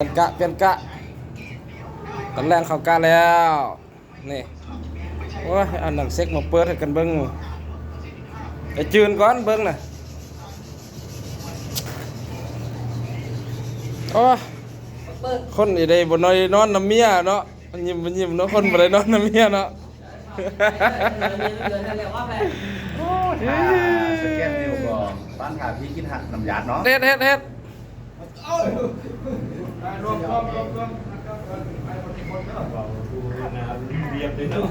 ປ່ຽນກະ ປ່ຽນກະ ຕອນແລງເຂົ້າກະແລ້ວ ນີ້ ໂອ້ຍ ເອົາໜັງເຊັກມາເປີດໃຫ້ກັນເບິ່ງ ໄປຈື່ນກ່ອນເບິ່ງນະ ໂອ້ຍ ຄົນນີ້ໄດ້ບໍ່ນອນ ນອນນຳເມຍເນາະ ຍິ້ມບໍ່ຍິ້ມເນາະ ຄົນບໍ່ໄດ້ນອນນຳເມຍເນາະ ໂອ້ຍ ອ່າ ສະແກນນິ້ວກໍ ບ້ານທ່າຜີຄິດຮັກນ້ຳຢາດເນາະ ເຮັດ ເຮັດ ເຮັດ. ລວມ ລວມ ລວມ ລວມ ລຽບເລີຍເນາະ.